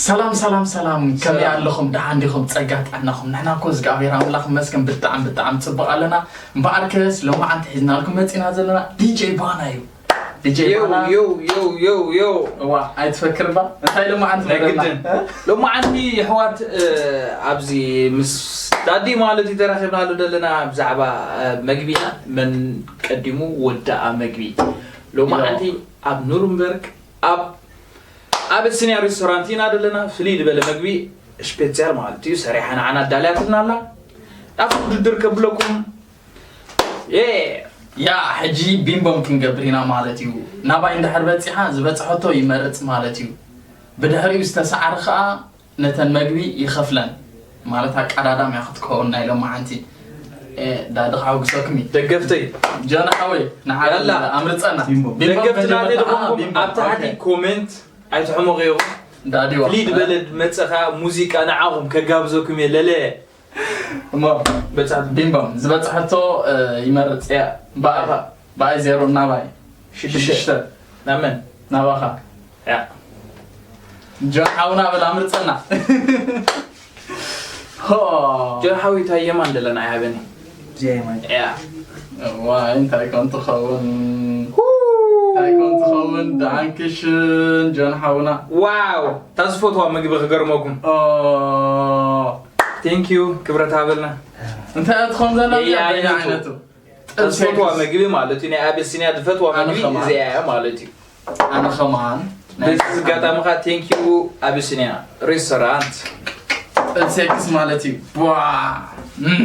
ሰላም ሰላም ሰላም፣ ከመይ ሰላም። ኣለኹም? ደሓን ዲኹም? ጸጋ ጥዕናኹም? ንሕና እኮ እግዚኣብሔር ኣምላኽ ይመስገን ብጣዕሚ ብጣዕሚ ጽቡቕ ኣለና። እምበኣርከስ ሎማዓንቲ ሒዝናልኩም መጺና ዘለና ዲጄ ባና እዩ። ዲጄ ዮው ባና። ዮው ዮው ዮው ዮው። እዋ ኣይትፈክር ባ እንታይ ሎማዓንቲ ናይ መደብና? ግድን። እ? ሎማዓንቲ የሕዋት፣ እ፣ ኣብዚ ምስ ዳዲ ማለት እዩ ተራኺብናሉ ዘለና ብዛዕባ፣ እ፣ መግቢና መን ቀዲሙ ወዳኣ መግቢ። ሎማዓንቲ ዮ። ኣብ ኑርንበርግ ኣብ ኣበሲንያ ሬስቶራንት ኢና ዘለና። ፍልይ ዝበለ መግቢ ስፔሲያል ማለት እዩ ሰሪሓ ንዓና ኣዳልያትልና ኣላ። ናብቲ ውድድር ከብለኩም። የ ያ ሕጂ ቢምቦም ክንገብር ኢና ማለት እዩ። ናባይ እንድሕር በጺሓ ዝበጽሐቶ ይመርጽ ማለት እዩ። ብድሕሪኡ ዝተሰዓረ ኸኣ ነተን መግቢ ይኸፍለን ማለት ኣቀዳዳም እያ ክትከውን ናይ ሎማዓንቲ። እ፣ ዳዲ ከሐጉሰኩም እዩ። ደገፍተይ። ጆን ሓወይ ንዓና ያላ። ኣምርጸና። ቢምቦ። ቢምቦ ደገፍቲ ናተይ መጀመርታ፣ አ፣ ድኾንኩም ቢምቦ። ኣብ ታሕቲ ኦኬ። ኮሜንት ኣይትሕመቑ ኢኹም። ዳዲዋ። ፍልይ ዝበለ መጸኻ ሙዚቃ ንዓኹም ከጋብዘኩም እየ ለለ። እሞ በጻ ቢምቦም ዝበጽሐቶ፣ እ፣ ይመርጽ። ያ። ብኣኻ። ብኣይ ዜሮ ናባይ። ሽዱሽተ። ሽዱሽተ። ናብ መን? ናባኻ። ያ። ጆን ሓውና በል ኣምርጸና። ሆ። ጆን ሓዊ እንታይ የማን ደለና ኣይሃበኒ። እዚኣ የማን። ያ። ዋይ፣ እንታይ ኮን ትኸውን? እንታይ ኮን ትኸውን? ደሓንክሽን ጆን ሓውና። ዋው፣ እታ ዝፈትዋ ምግቢ ክገርመኩም። ኦ። ቴንክ ዩ፣ ክብረት ሃበልና። እንታይ እያ ትኸውን ዘላ? የየ በየናይ ዓይነቱ? ዓይነቱ? ጥብሲ ዝፈትዋ ክስ- መግቢ ማለት እዩ፣ ናይ ኣበሲንያ ዝፈትዋ ኣነ መግቢ ከማን። እዚኣ እያ ማለት እዩ። ኣነ ከማን ናይ በዚ ዝጋጣሚ ኸዓ ቴንክ ዩ ኣቢሲንያ ሬስቶራንት። ጥብሲ ክስ ማለት እዩ። ቧ! እም።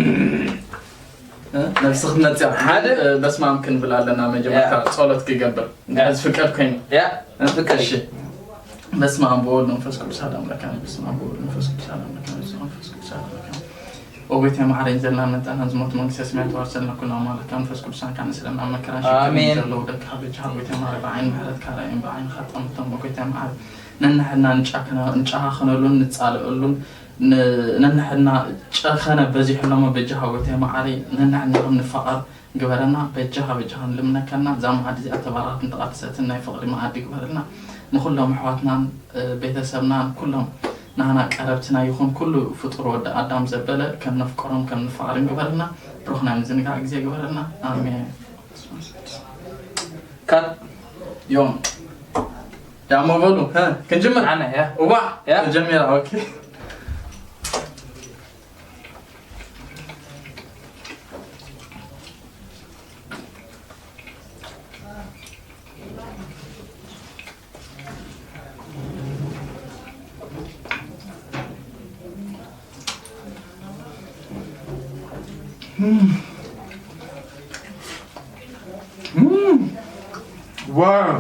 እ? ነብሲ ክትመጽእ እያ። ሓደ እ፣ በስመ ኣብ ክንብል ኣለና መጀመርታ ያ። ጸሎት ክገብር። ያ። እዚ ፍቃድ ኮይኑ። ያ፣ እ? ፍቃድ። እሺ። በስመ ኣብ ወወልድ ወመንፈስ ቅዱስ ኣሐዱ ኣምላክ ኣሜን። በስመ ኣብ ወወልድ ወመንፈስ ቅዱስ ኣሐዱ ኣምላክ ኣሜን። በስመ ኣብ ወመንፈስ ቅዱስ ኣሐዱ ኣምላክ ኣሜን። ኦ ጎይታ መዓረይ፣ ዘለና መጣና ዝሞት መንግስተ ሰማያት ተዋርሰልና ኩና ማለት ከም ፈስ ቅዱሳን ካን ስለ እናመከራን አ-፣ ሽክር ኣሜን። ዘሎ ደቂ ሓበጃ ጎይታ መዓረይ፣ ብዓይን ምሕረት ካላይን ብዓይን ኻጣምቶም ጎይታ መዓረይ፣ ነንሕድና ንጫኸነ-፣ ንጫኻኸነሉን ንጻልአሉን ን-፣ ነንሕድና ጨኸነ በዚሕሎሞ በጃኻ ጎይታ መዓረይ፣ ነንሕድና ከም ንፋቐር ግበረና። በጃኻ በጃኻ ንልምነካና። እዛ መዓዲ እዚኣ ተባረኸትን ተቐደሰትን ናይ ፍቕሪ መዓዲ ግበረልና። ንኹሎም ኣሕዋትናን፣ እ፣ ቤተሰብናን ኩሎም ናህና ቀረብትና ይኹን ኩሉ ፍጡር ወዲ ኣዳም ዘበለ ከም ነፍቅሮም ከም ንፋቐርን ግበረልና። ብሩኽ ናይ ምዝንጋዕ ግዜ ግበረልና። ኣሜን። ካት ዮም ዳሞ በሉ፣ ሀ፣ ክንጅምር? ኣነ፣ ያ። እዋ፣ ያ። ተጀሚራ፣ ኦኬ። ዋው!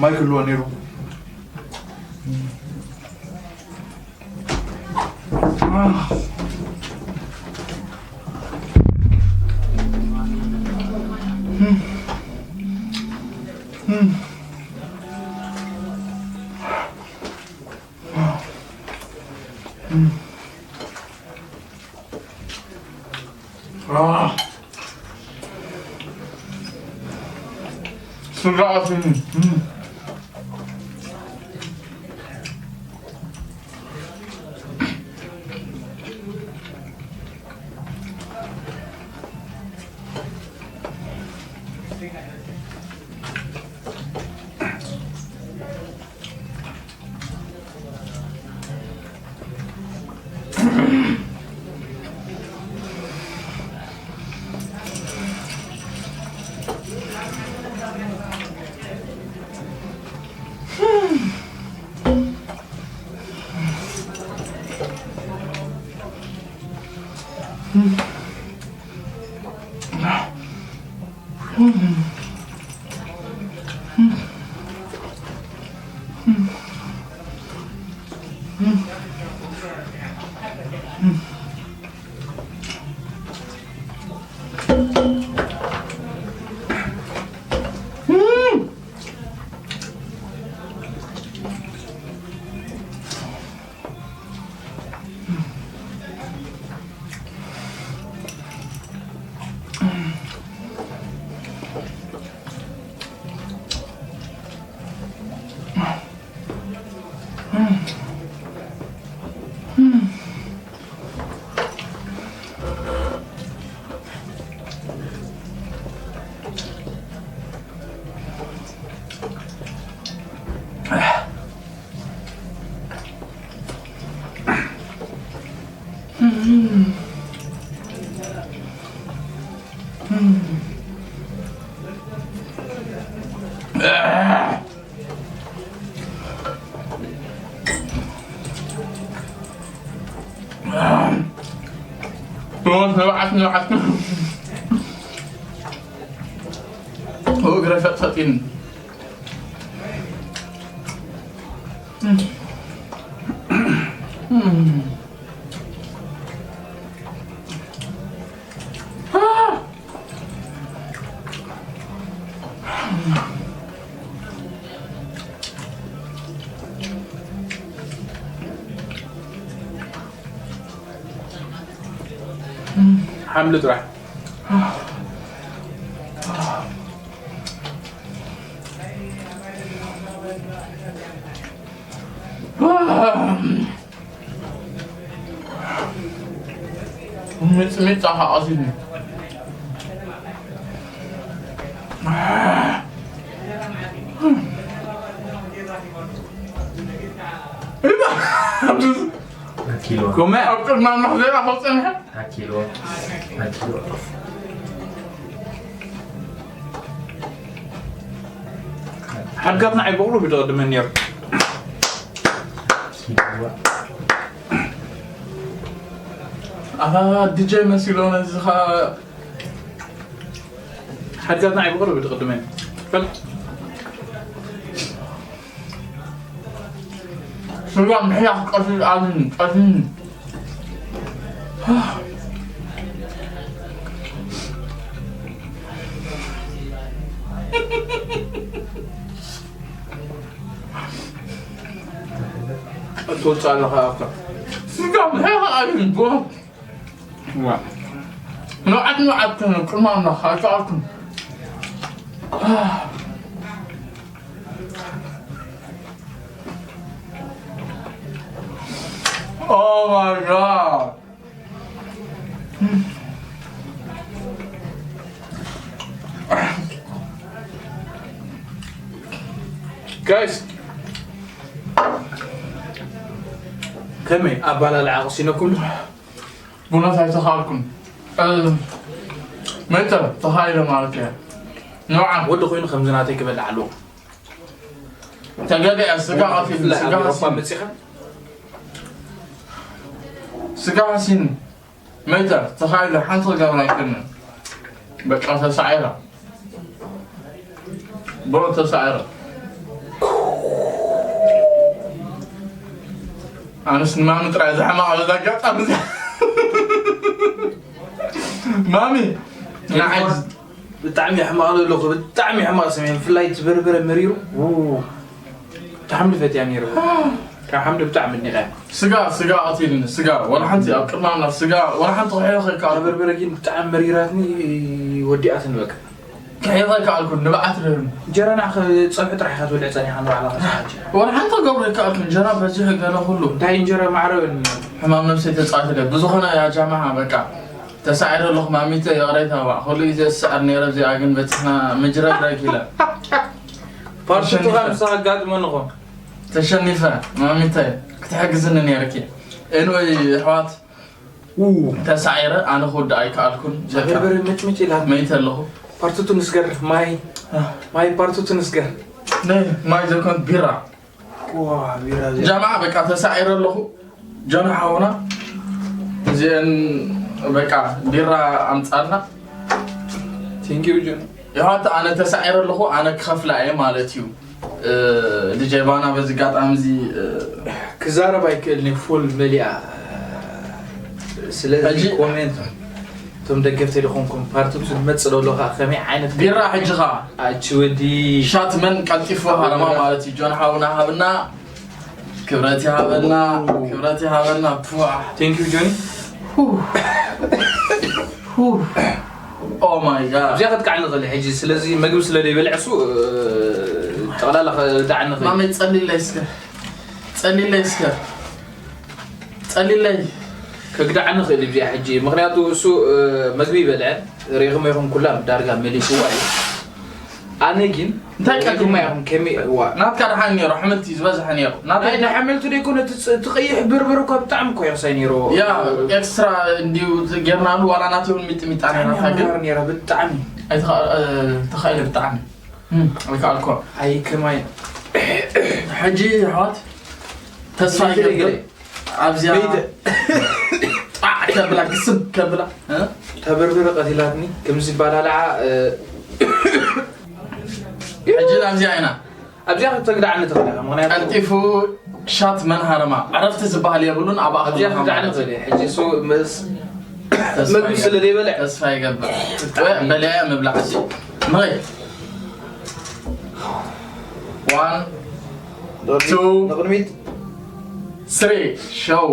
ማይ ክህልዎ ነይሩ። ስጋ ኣስሙ። ንብዓት ንብዓት እግረ ፈጥፈጢን ሓምሊ ጥራሕ። ሚጥሚጣ ከዓ ኣሲኒ። ኪሎ ጎመ ኣብ ቅድማ መሕዘራ ከውፅንሐ ኣኪሎ ኣኪሎ ሓድጋትና ኣይበቕሉ ብደቕድመን ነይሩ። ኣታ ዲጀ መሲሎ ነዚ ኸ ሓድጋትና ኣይበቕሉ ብደቕድመን ፈል ስጋ ምሕያኽ ቀሲን ኣዝን ቀሲን እትወፅእ ኣለኻ ኣካ ስጋ ምሕያኽ ኣዝን ጎ ንዓት ንዓት ቅድማ ኣለኻ ኣይከኣልኩም Oh my god. Guys, ከመይ ኣባላልዓ ቅሲነኩም? ቡና ሳይተኻልኩም መተ ተኻይለ ማለት እያ። ንዓ ወዲ ኮይኑ ከምዚ ናተይ ክበልዕ ኣለዎ። ተገደ እያ ስጋ ቀፊል ስጋ ቀፊል መጽኻ ስጋ ቀፊል መተ ተኻይለ ሓንቲ ክገብራ ኣይክእልን በቃ ተሳዒራ ብሮ ተሳዒራ ኣነስ ንማሚ ጥራይ ዝሕማቕ በዛ ኣጋጣሚ እዚኣ ማሚ ንዓይ ብጣዕሚ ሕማቕ ኣለኹ ብጣዕሚ ሕማቕ ስሜን ብፍላይ እቲ በርበረ መሪሩ ው፣ እቲ ሓምሊ ፈትያ ነይረ ካብ ሓምሊ ብጣዕሚ ኣድኒቐያ ስጋ ስጋ ቀቲልኒ ስጋ ዋላ ሓንቲ ኣብ ቅድሚ ኣምላኽ ስጋ ዋላ ሓንቲ ክሕልኸካ ኣብ በርበረ ግን ብጣዕሚ መሪራትኒ ወዲኣትኒ በቃ ክሕልኸካ ኣልኩ ንብዓት ርህም እንጀራ ንዓ ኸ ፀብሒ ጥራሕ ኢኻ ትበልዕ ፀኒኻ ንባዕላ ኸ ሰዓት ወላ ሓንቲ ገብሮ ይከኣልኩ እንጀራ በዚሑ ገለ ኩሉ እንታይ እንጀራ ማዕረ ሕማም ነብሰይ ተፃእትለ ብዝኾነ ያ ጃማዓ በቃ ተሳዒረ ኣለኹ ማሚተ ይቕሬታ ዋ ኩሉ ግዜ ዝስዕር ነይረ እዚኣ ግን በፂሕና ምጅረግረግ ኢለ ፓርትቱኻ ምሳኻ ኣጋጥመ ንኾ ተሸኒፈ ማሚተ ክትሕግዝኒ ነይርኪ ኤንወይ ኣሕዋት ተሳዒረ ኣነ ክወድእ ኣይከኣልኩን በርበረ ምጭምጭ ኢላ መይተ ኣለኹ ፓርትቱ ንስገር ማይ ማይ ፓርትቱ ንስገር ማይ ዘይኮን ቢራ ጃማዓ በቃ ተሳዒረ ኣለኹ ጆን ሓውና እዚአን በቃ ቢራ ኣምፃልና ቴንኪዩ ጆን ይሓት ኣነ ተሳዒረ ኣለኹ ኣነ ክኸፍላ እየ ማለት እዩ ልጀባና በዚ ጋጣሚ እዚ ክዛረብ ኣይክእልን ፉል መሊኣ ስለዚ ኮሜንት እቶም ደገፍቲ ዝኾንኩም ፓርትቱ ዝመፅእ ዘሎ ከዓ ከመይ ዓይነት ቢራ ሕጂ ከዓ ኣቺ ወዲ ሻት መን ቀልጢፉ ሃረማ ማለት እዩ ጆን ሓውና ሃብና ክብረት ይሃበና ክብረት ይሃበና ፑዋ thank you ጆኒ Oh my god እዚኣ ክትቃዕ ንኽእል ሕጂ ስለዚ መግቢ ስለ ዘይበልዕ እሱ ጠቕላላ ክዳዕ ንኽእል ማመይ ጸሊለይ እስከ ጸሊለይ እስከ ጸሊለይ ከግዳዕ ንኽእል እዚኣ ሕጂ ምኽንያቱ እሱ መግቢ ይበልዐ ሪኢኹም ኢኹም ኩላ ዳርጋ መሊስዋ እዩ ኣነ ግን እንታይ ቀዲምና ኢኹም ከመይ እዋ ናትካ ደሓን ነይሩ ኣሕምልቲ ዝበዝሐ ነይሩ ናተይ ናይ ኣሕምልቲ ደይኮነ እቲ ቀይሕ በርበረ እኳ ብጣዕሚ እኮ የኽሳይ ነይሩ ያ ኤክስትራ እንዲዩ ጌርናሉ ዋላ ናተይ እውን ሚጥሚጣ ነይራታ ግን ነይራ ብጣዕሚ ተኻኢለ ብጣዕሚ ኣይከኣልኮ ኣይ ከማይ ሕጂ ኣሕዋት ተስፋ ይገብር ኣብዚኣ ጣዕ ከብላ ግስም ከብላ እ? ተበርብር ቀቲላትኒ ከምዚ ይባላልዓ እ፣ ሕጂ ናብዚኣ ኢና ኣብዚኣ ክትተግድዓኒ ትኽእል ኢኻ ምኽንያቱ ቀልጢፉ ሻት መን ሃረማ ዕረፍቲ ዝበሃል የብሉን። ኣብ ኣብዚኣ ክትግድዓኒ ትኽእል እየ ሕጂ እሱ ምስ ተስፋ መግቢ ይገብር። ስለ ዘይበልዕ ተስፋ ይገብር። በሊዐ ምብላዕ እዚ ንኸይ ዋን ቱ ንቕድሚት ስሪ ሸው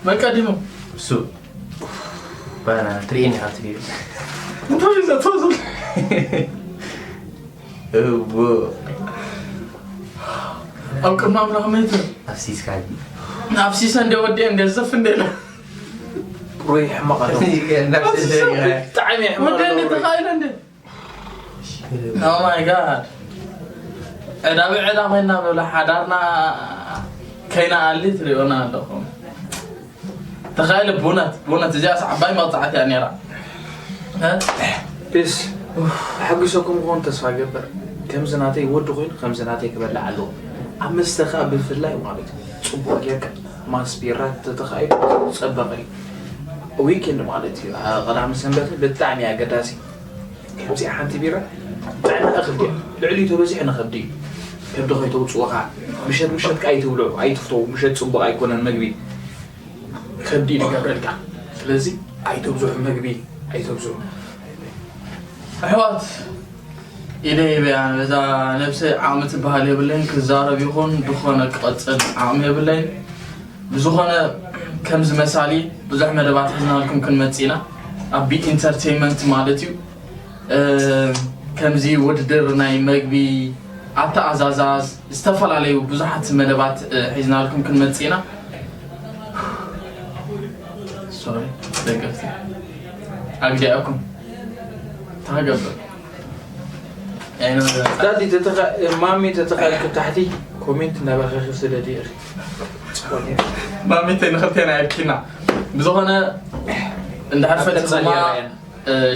መቀዲሙ እሱ ባና ትሪኒ ሃትሪዩ እንታይ እዩ ዘተወዘሉ እዎ ኣብ ቅድሚ ኣምላኽ መይተ ኣፍሲስካ ኣፍሲሰ እንደ ወዲአ እንደ ዘፍ እንደ ኢለ ሩይ ሕማቕ ኣሎ። ብጣዕሚ ሕማቕ ወደ ኣሎ እንደ ሩይ። ተኻኢለ እንደ Oh my God ዕዳ ብዕዳ ኮይና በላ ሓዳርና ከይና ኣሊ ትሪኦና ኣለኹም። ተኻኢለ ብእውነት ብእውነት እዚኣስ ዓባይ መቕፃዕቲ እያ ነይራ። እ? ፒስ ሓጒሰኩም ክኾን ተስፋ ገብር። ከምዚ ናተይ ወዲ ኮይኑ ከምዚ ናተይ ክበልዕ ኣለዎ። ኣብ መስተ ከኣ ብፍላይ ማለት እዩ። ጽቡቕ ጌርካ ማስ ቢራ ተተኻኢሉ ጸበቐ እዩ። ዊኬንድ ማለት እዩ። ኣ- ቀዳሚ ሰንበት ብጣዕሚ ኣገዳሲ። ከምዚኣ ሓንቲ ቢራ ጥዕና እኽል ድያ? ልዕሊኡ ተበዚሑ ንኸብዲ እዩ። ከብዲ ከይተውፅኦ ከዓ ምሸት ምሸት ከዓ ኣይትብልዑ፣ ኣይትፍተው። ምሸት ፅቡቕ ኣይኮነን መግቢ። ከብዲ እዩ ዝገብረልካ። ስለዚ ኣይተብዝሑ መግቢ፣ ኣይተብዝሑ። ኣሕዋት ኢደ ይበያን በዛ ነብሰ ዓቕሚ ትበሃል የብለይን ክዛረብ ይኹን ዝኾነ ክቐፅል ዓቕሚ የብለይን ብዝኾነ ከምዚ መሳሊ ብዙሕ መደባት ሒዝናልኩም ክንመፅእ ኢና ኣቢ ኢንተርቴይንመንት ማለት እዩ ከምዚ ውድድር ናይ መግቢ ኣተኣዛዛዝ ዝተፈላለዩ ብዙሓት መደባት ሒዝናልኩም ክንመፅእ ኢና ሶሪ ደገፍቲ ኣግዲኣኩም ተኸገብር ዳዲ ተተኸ ማሚ ተተኸልክ ታሕቲ ኮሜንት እናበኸኺ ስደዲ ኢኺ ማሚ ተይ ንኽልቴና የብኪና ብዝኾነ እንድሕር ፈቲኹማ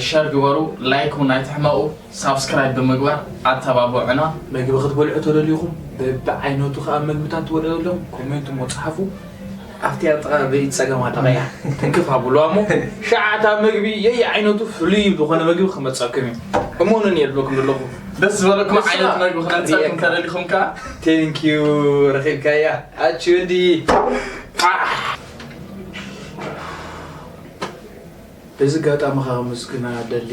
ሸር ግበሩ ላይክ እውን ኣይትሕመቑ ሳብስክራይብ ብምግባር ኣተባብዑና መግቢ ክትበልዑ ተደሊኹም በብዓይነቱ ከዓ መግብታት ትበልዑ ዘለኹም ኮሜንት እሞ ፀሓፉ ኣብቲኣ ጥቓ ብኢድ ጸገማ ተቐያ ትንክፍ ኣብሉዋ እሞ ሸዓታ መግቢ የየዓይነቱ ፍሉይ ዝኾነ መግቢ ክመጸኩም እዩ እሞኑን የልበኩም ዘለኹ ደስ ዝበለኩም ዓይነት መግቢ ክነምፀልኩም ተደሊኹም ከዓ ቴንኪዩ ረኺብካያ ኣቺ ወዲ በዚ ኣጋጣሚ ከመስግና ደሊ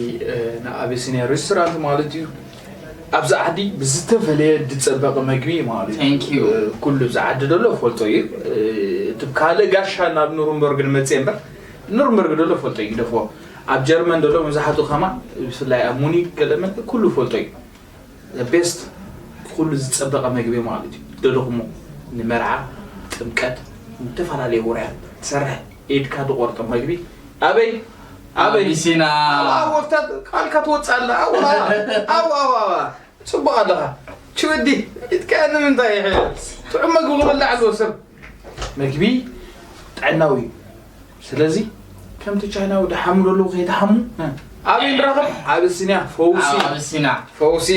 ንኣቢሲንያ ሬስቶራንት ማለት እዩ ኣብዚ ዓዲ ብዝተፈለየ ዝፀበቐ መግቢ ማለት እዩ ኩሉ እዚ ዓዲ ደሎ ፈልጦ እዩ እቲ ካልእ ጋሻ ናብ ኑርንበርግ ንመፅእ እምበር ኑርንበርግ ደሎ ፈልጦ እዩ ግደፎ ኣብ ጀርመን ደሎ መብዛሕትኡ ከማ ብፍላይ ኣብ ሙኒክ ገለመን ኩሉ ፈልጦ እዩ ቤስት ኩሉ ዝፀበቐ መግቢ ማለት እዩ ደለኹሞ ንመርዓ ጥምቀት ዝተፈላለዩ ውርያት ትሰርሕ ኢድካ ትቆርጦ መግቢ ኣበይ ኣበይ ኣቢሲና ኣዋ ወፍታት ቃልካ ትወፅእ ኣላ ኣዋ ኣዋ ኣዋ ኣዋ ፅቡቅ ኣለኻ ችወዲ ኢድካ ንምንታይ ይሕል ጥዑም መግቢ ክበልዕ ኣለዎ ሰብ መግቢ ጥዕናዊ እዩ ስለዚ ከምቲ ቻይናዊ ድሓሙ ደለዉ ከይትሓሙ ኣበይ ንራኸብ ኣብስንያ ፈውሲ ኣብስና ፈውሲ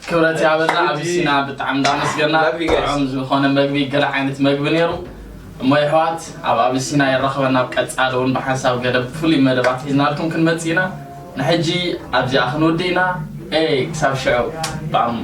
ክብረት ያበልና ኣብስና ብጣዕሚ እንዳመስገና ጥዑም ዝኾነ መግቢ ገለ ዓይነት መግቢ ነይሩ እሞ ይሕዋት ኣብ ኣብሲና ይረኸበና ኣብ ቀፃሊ እውን ብሓንሳብ ገለ ብፍሉይ መደባት ሒዝናልኩም ክንመፅእ ኢና ንሕጂ ኣብዚኣ ክንውድእ ኢና ኤይ ክሳብ ሽዑ ብኣም